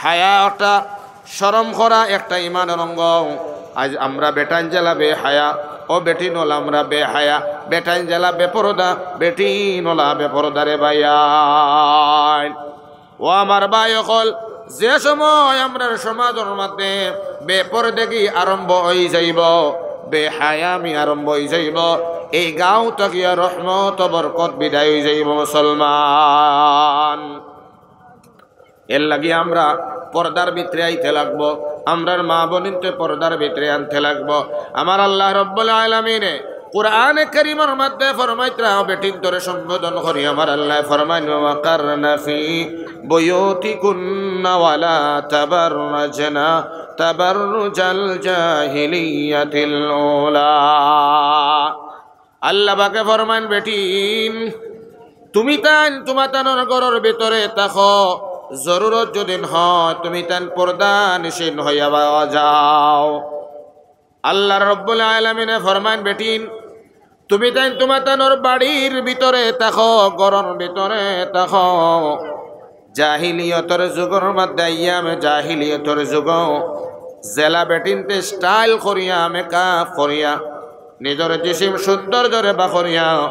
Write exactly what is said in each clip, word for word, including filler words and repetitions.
হায়া একটা শরম করা একটা ইমানর অঙ্গ। আইজ আমরা বেটাইন যেলা বেহায়া, অউ বেটিন অলা আমরা বেহায়া, বেটাইন যেলা বেপর্দা, বেটিন অলা বেপর্দা রে ভাইয়াইন। ও আমার ভাই অকল, যে সময় আমরার সমাজর মধ্যে বেপর্দাগি আরম্ভ অই যাইবো, বেহায়ামি আরম্ভ অই যাইবো, এই গাঁও থাকিয়া রহমত বরকত বিদায় অই যাইবো মুসলমান। এরলাগি আমরা পর্দার ভিতরে আইতে লাগবো, আমরার মা বইনতে পর্দার ভিতরে আনতে লাগবো। আমার আল্লাহ রব্বুল আলামিনে কুরআনে কারীমর মধ্যে ফরমাইতরা, বেটিন্তরে সম্বোধন করি আমার আল্লায় ফরমাইন, "ওয়াকারনা ফি বুয়ুতিকুন্না ওয়ালা তাবাররাজনা তাবাররুজাল জাহিলিয়াতিল উলা।" আল্লাহ পাকে ফরমাইন, বেটিন, তুমিতাইন তুমাতানর ঘরর ভিতরে থাকো, জরুরত যুদি হয় তুমিতাইন পর্দানিশীন অইয়া বা-, যাও। আল্লাহ রব্বুল আলামিনে ফরমাইন, বেটিন, তুমিতাইন তুমাতানর বাড়ির ভিতরে থাকো, ঘরর ভিতরে থাকো। জাহিলিয়তর যুগর মধ্যে, আইয়ামে জাহিলিয়তর যুগো যেলা বেটিন্তে style করিয়া, makeup করিয়া, নিজর জিসিম সৌন্দর্যরে বাখরিয়া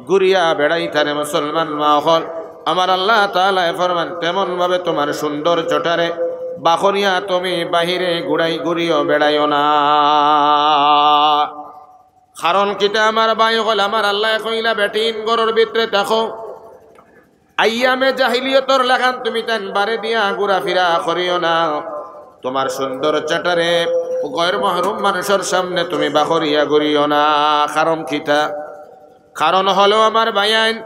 ঘুরিয়া বেড়াইতারে মুসলমান মা অকল। আমার আল্লাহ তাআলায় ফরমাইন, তেমন ভাবে তুমার সৌন্দর্যটারে বাখরিয়া তুমি বাহিরে ঘুরাই ঘুরিও বেড়াইও না। কারণ কিতা আমার ভাই অকল, আমার আল্লায় কইলা বেটিন ঘরর ভিতরে থাকো, আইয়ামে জাহিলিয়তর লাখান তুমিতাইন বারে দিয়া ঘুরাফিরা করিও না। তুমার সৌন্দর্যটারে গয়র মাহরুম মানুষর সামনে তুমি বাখরিয়া ঘুরিও না। কারণ কিতা? কারণ অইলো আমার ভাইয়াইন,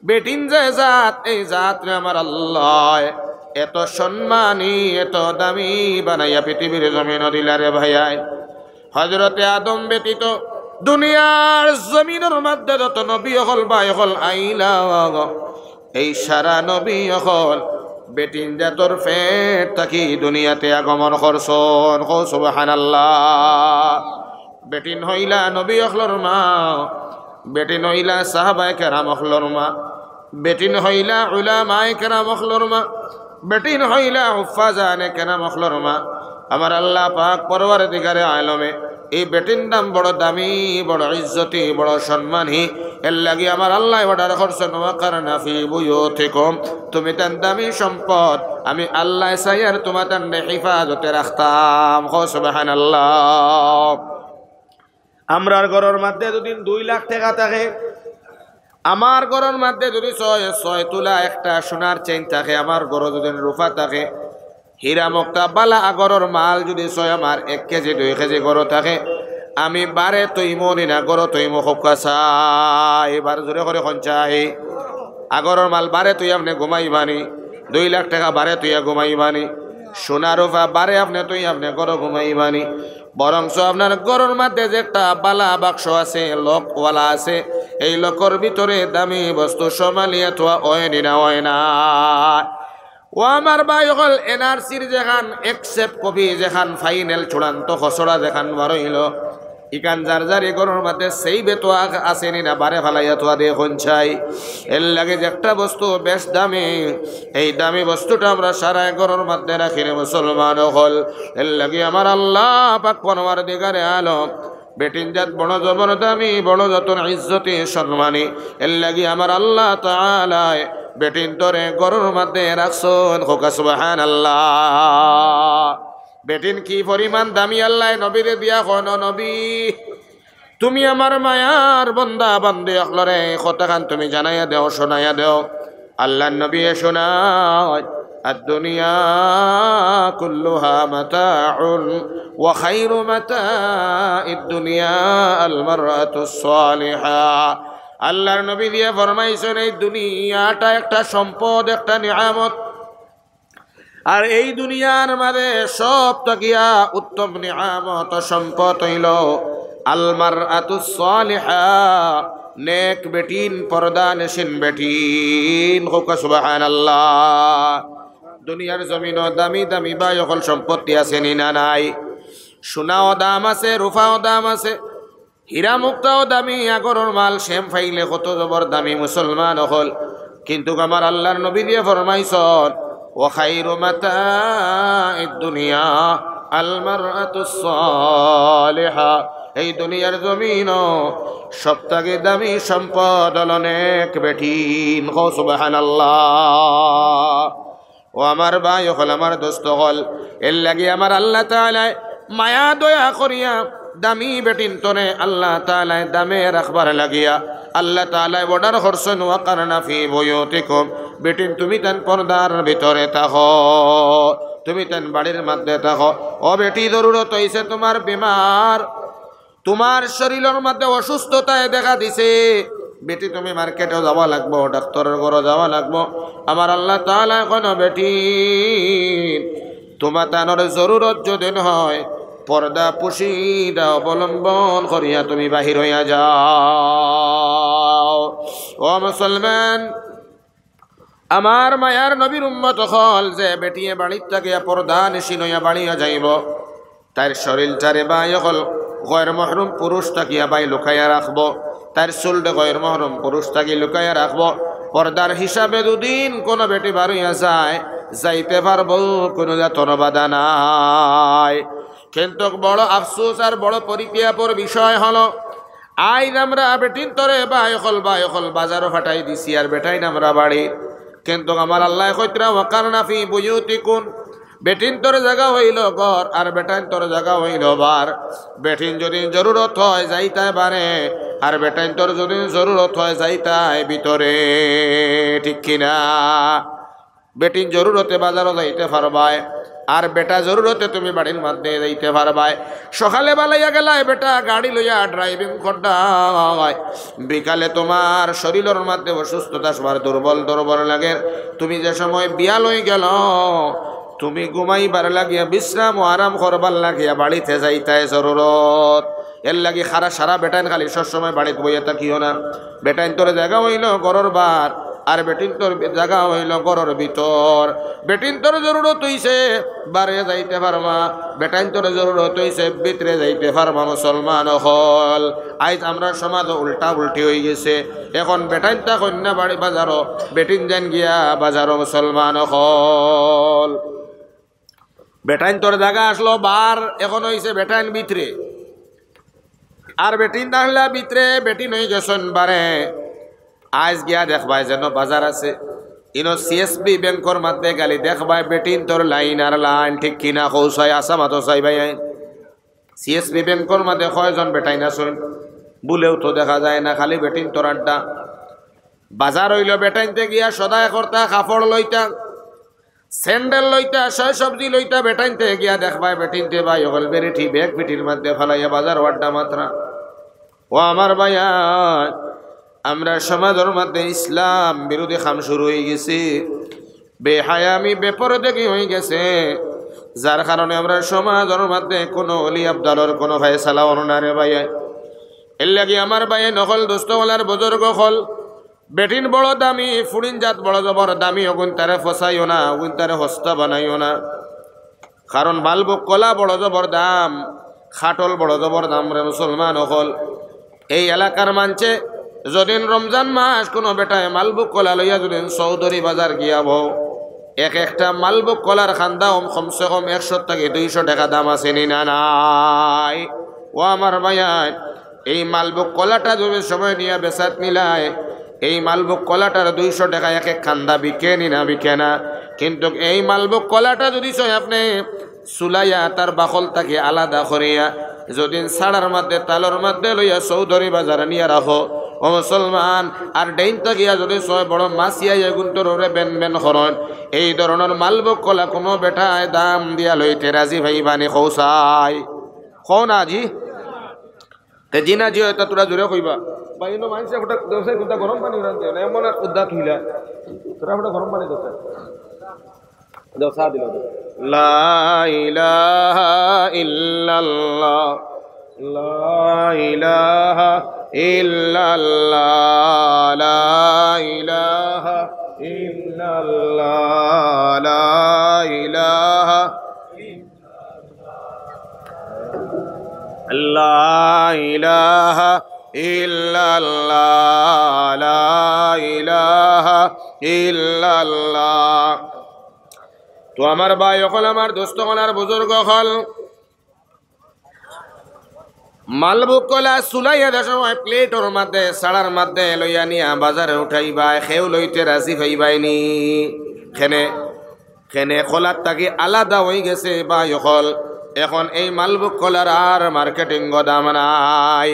বেটিন যে জাত, এই জাতরে আমার আল্লায় এত সম্মানী, এত দামি বানাইয়া পৃথিবীর জমিনো দিলা রে ভাইয়াইন। হযরতে আদম ব্যতীত দুনিয়ার জমিনর মধ্যে যত নবী অকল, ভাই অকল আইলা, এই সারা নবী অকল বেটিন জাতর পেট থাকি দুনিয়াতে আগমন করছইন। কও সুবহানাল্লাহ। বেটিন অইলা নবী অকলর মা, বেটিন অইলা সাহাবায়ে কেরাম অকলর মা, বেটিন অইলা উলামায়ে কেরাম অকলর মা, বেটিন অইলা হুফফাজানে কেরাম অকলর মা। আমার আল্লাহ পাক পরওয়ারদিগারে আলমে এই বেটিন দাম বড় দামি, বড় ইজ্জতি, বড় সম্মানী। এরলাগি আমার আল্লায় order করছইন, "ওয়াকারনা ফি বুয়ুতিকুম।" তুমিতাইন দামি সম্পদ, আমি আল্লায় চাইয়ার তুমাতানরে হেফাজতে রাখতাম। কও সুবহানাল্লাহ। আমরার ঘরর মধ্যে যুদি দুই লাখ টেকা থাকে, আমার ঘরর মধ্যে যুদি ছয়, ছয় তুলা একটা সোনার চেইন থাকে, আমার ঘরো যুদি রুফা থাকে, হীরা মুক্তা বালা আগরর মাল যুদি ছয় আমার এক কেজি দুই কেজি ঘরো থাকে, আমি বারে থইমু নি না ঘরো থইমু? কউক্কা চাই, এবার জোরে করি কউন চাই। আগরর মাল বারে থইয়া আপনে ঘুমাইবা নি? দুই লাখ টেকা বারে থইয়া ঘুমাইবা নি? সোনা রুফা বারে আপনে থইয়া আপনে ঘরো ঘুমাইবা নি? বরঞ্চ আপনার ঘরর মধ্যে যে একটা বালা বাক্স আছে, লকওয়ালা আছে, এই লকর ভিতরে দামি বস্তু সমালিয়া থওয়া অয় নি না অয় না? ও আমার ভাই অকল, এনআরসির যেখান accept copy, যেখান final চূড়ান্ত খসড়া যেখান বার অইলো, ইখান যার যার ই ঘরর মধ্যে safe এ থওয়া আছে নি না, বারে ফালাইয়া থওয়া দে কউন চাই। এরলাগি যে একটা বস্তু বেশ দামি, এই দামি বস্তুটা আমরা সারায় ঘরর মধ্যে রাখি রে মুসলমান অকল। এরলাগি আমার আল্লাহ পাক পরওয়ারদিগারে আলম বেটিন জাত বড় জবর দামি, বড় জাতর ইজ্জতি সম্মানী। এরলাগি আমার আল্লাহ তাআলায় বেটিন্তরে ঘরর মধ্যে রাখছইন। কউক্কা সুবহানাল্লাহ। বেটিন কি পরিমাণ দামি, আল্লায় নবীরে দিয়া কইন, "ও নবী, তুমি আমার মায়ার বন্দা বান্দি অকলরে কথাখান তুমি জানাইয়া দেও, শুনাইয়া দেও।" আল্লার নবীয়ে শুনাইন, "আদ-দুনিয়া কুল্লুহা মাতাউন ওয়া খায়রু মাতাইদ দুনিয়া আল মারআতুস সালিহা।" আল্লার নবী দিয়া ফরমাইছইন, এই দুনিয়াটা একটা সম্পদ, একটা নিয়ামত। আর এই দুনিয়ার মাঝে সব থাকিয়া উত্তম নিয়ামত ও সম্পদ অইলো আল মারআতুস সালিহা, নেক বেটিন, পর্দানিশীন বেটিন। কউক্কা সুবহানাল্লাহ। দুনিয়ার জমিনো দামি দামি ভাই অকল সম্পত্তি আছে নি না নাই? সোনাও দাম আছে, রুফাও দাম আছে, হীরা মুক্তাও দামি, আগরর মাল সেম পাইলে কত জবর দামি মুসলমান অকল। কিন্তুক আমার আল্লার নবী দিয়া ফরমাইছইন, وخير متاع الدنيا المرأة الصالحة। এই দুনিয়ার জমিনো সব থাকি দামি সম্পদ অইলো নেক বেটিন। কও সুবহানাল্লাহ। ও আমার ভাই অকল, আমার দোস্ত অকল, এর লাগি আমার আল্লাহ তাআলায় মায়া দয়া করিয়া দামি বেটিন তোরে আল্লাহ তাআলায় দামে রাখবার লাগিয়া আল্লাহ তাআলায় order করছইন, "ওয়াকারনা ফি বুয়ুতিকুম।" বেটিন, তুমি তান পর্দার ভিতরে থাকো, তুমি তান বাড়ির মধ্যে থাকো। ও বেটি, জরুরত অইছে তুমার বিমার, তুমার শরীলর মধ্যে অসুস্থতায় দেখা দিছে, বেটি, তুমি মার্কেটো যাওয়া লাগবো, ডাক্তরর ঘরো যাওয়া লাগবো। আমার আল্লাহ তাআলায় কইন, বেটি, তুমার তানর জরুরত যুদি অয়, পর্দা পুশিদা অবলম্বন করিয়া তুমি বাহির অইয়া যাও। ও মুসলমান, আমার মায়ার নবীর উম্মত অকল, যে বেটিয়ে বাড়িত থাকিয়া পর্দানিশীন অইয়া বাড়িয়া যাইবো, তাইর শরীলটারে ভাই অকল গয়র মহরম পুরুষ থাকিয়া ভাই লুকাইয়া রাখবো, তাইর চুলরে গয়র মহরম পুরুষ থাকি লুকাইয়া রাখবো। পর্দার হিসাবে দুদিন কোনো বেটি বার অইয়া যায়, যাইতে পারবো, কোনো জাতর বাধা নাই। কিন্তু বড় আফসোস আর বড় পরিতাপর বিষয় অইলো, আইজ আমরা বেটিন্তরে ভাই অকল, ভাই অকল বাজারো ফাটাই দিছি, আর বেটাইন আমরা বাড়ি। কিন্তু আমার আল্লায় কইতরা, "ওয়াকারনা ফি বুয়ুতিকুন।" বেটিন্তর জাগা অইলো ঘর, আর বেটাইন্তর জাগা অইলো বার। বেটিন যুদি জরুরত অয় যাইতায় বারে, আর বেটাইন্তর যুদি জরুরত অয় যাইতায় ভিতরে। ঠিক কি না? বেটিন জরুরতে বাজারো যাইতে পারবায়, আর বেটা জরুরতে তুমি বাড়ির মধ্যে যাইতে পারবায়। সকালে বালাইয়া গেলায় বেটা গাড়ি লইয়া driving কররায়, বিকালে তুমার শরীলর মধ্যে অসুস্থতা, সবার দুর্বল দুর্বল লাগের। তুমি যে সময় বিয়াল অইগেলো, তুমি ঘুমাইবার লাগিয়া, বিশ্রাম ও আরাম করবার লাগিয়া বাড়িতে যাইতায় জরুরত। এর লাগি খারা সারা বেটাইন খালি সব সময় বাড়িত বইয়া থাকিও না। বেটাইন্তর জাগা অইলো ঘরর বার, আর বেটিন্তর জাগা অইলো ঘরর ভিতর। বেটিন্তর জরুরত অইছে বারে যাইতে পারবা, বেটাইন্তর জরুরত অইছে ভিতরে যাইতে পারবা। মুসলমান অকল, আইজ আমরার সমাজো উল্টা উল্টি অইগেছে। এখন বেটাইন্তা কইন্না বাড়ি বাজারো, বেটিন যাইন গিয়া বাজারো। মুসলমান অকল, বেটাইন্তর জাগা আছলো বার, এখন অইছে বেটাইন ভিতরে। আর বেটিন থাকলা ভিতরে, বেটিন অইগেছইন বারে। আইজ গিয়া দেখবায় যেন বাজার আছে, ইনো CSB ব্যাংকর মধ্যে গেলে দেখবায় বেটিন্তর লাইন আর লাইন। ঠিক কি না? কও চাই, আছা মাতো চাই ভাইয়াইন। CSB ব্যাংকর মধ্যে কয়জন বেটাইন আছইন? ভুলেও তো দেখা যায় না, খালি বেটিন্তর আড্ডা। বাজার অইলো বেটাইন্তে গিয়া সদায় করতা, কাপড় লইতা, স্যান্ডেল লইতা, শাক সবজি লইতা, বেটাইন্তে গিয়া দেখবায় বেটিন্তে ভাই অকল বেরিটি ব্যাগ পিঠির মধ্যে ফালাইয়া বাজারো আড্ডা মাতরা। ও আমার ভাইয়াইন, আমরার সমাজর মধ্যে ইসলাম বিরোধী কাম শুরু অইগেছে, বেহায়ামি বেপরদেগি অইগেছে, যার কারণে আমরার সমাজর মধ্যে কোনো অলি আবদালর কোনো ফয়সালা অর না রে ভাইয়াইন। এর লাগি আমার ভাইয়াইন অকল, দোস্ত অকল আর বুজুর্গ অকল, বেটিন বড় দামি, ফুড়িন জাত বড় জবর দামি, অগুইন্তারে ফসাইও না, অগুইন্তারে হস্তা বানাইও না। কারণ মালবুক কলা বড় জবর দাম, খাটল বড় জবর দাম রে মুসলমান অকল। এই এলাকার মানষে যদিন রমজান মাস কোনো বেটায় মালবুক কলা লইয়া যদিন চৌধুরী বাজার গিয়া বও, এক একটা মালবুক কলার কান্দা কম, কমসে কম একশো থাকি দুইশো টেকা দাম আছে নি না নাই? ও আমার ভাইয়াইন, এই মালবুক কলাটা যদি সময় নিয়া বেচাত নিলায়, এই মালবুক কলাটার দুইশো টেকা এক এক কান্দা বিকে নি না বিকে না? কিন্তু এই মালবুক কলাটা যদি চাই আপনে চুলাইয়া তার বাকল থাকি আলাদা করিয়া যদিন ছাড়ার মধ্যে, তালর মধ্যে লইয়া চৌধুরী বাজার নিয়া রাখো, ও মুসলমান, আর ডেইন থাকিয়া যদি চাই বড় মাছিয়া এগুন্তর ওরে বেন বেন করইন, এই ধরনর মালবুক কলা কোনো বেটায় দাম দিয়া লইতে রাজি পাইবা নি? কও চাই, কও না জি। তে জি না জি অয়, তা তোরা জোরে কইবা। বা ইনো মানষে ফুটা, দোষে ফুটা গরম পানি উড়ান দেয় না, এমন এক উদ্দা থুইলা। তোরা ফুটা গরম পানি দোষে। দোষা দিল তো। লা ইলাহা ইল্লাল্লাহ। লা ইলাহা ইল্লাল্লাহ। লা ইলাহা ইল্লাল্লাহ। লা ইলাহা لا إله إلا الله، لا إله إلا الله. তো আমার ভাই অকল, আমার দোস্ত অকল, আর বুজুর্গ অকল, মালভোগ কলা ছুলাইয়া দেশে সময় প্লেটর মাঝে, ছাড়ার মাঝে লইয়া নিয়া বাজারে উঠাইবায়, কেউ লইতে রাজি পাইবায় নি। কেনে, কেনে কলার থাকি আলাদা অইগেছে ভাই অকল। এখন এই মালভোগ কলার আর মার্কেটিংও দাম নাই।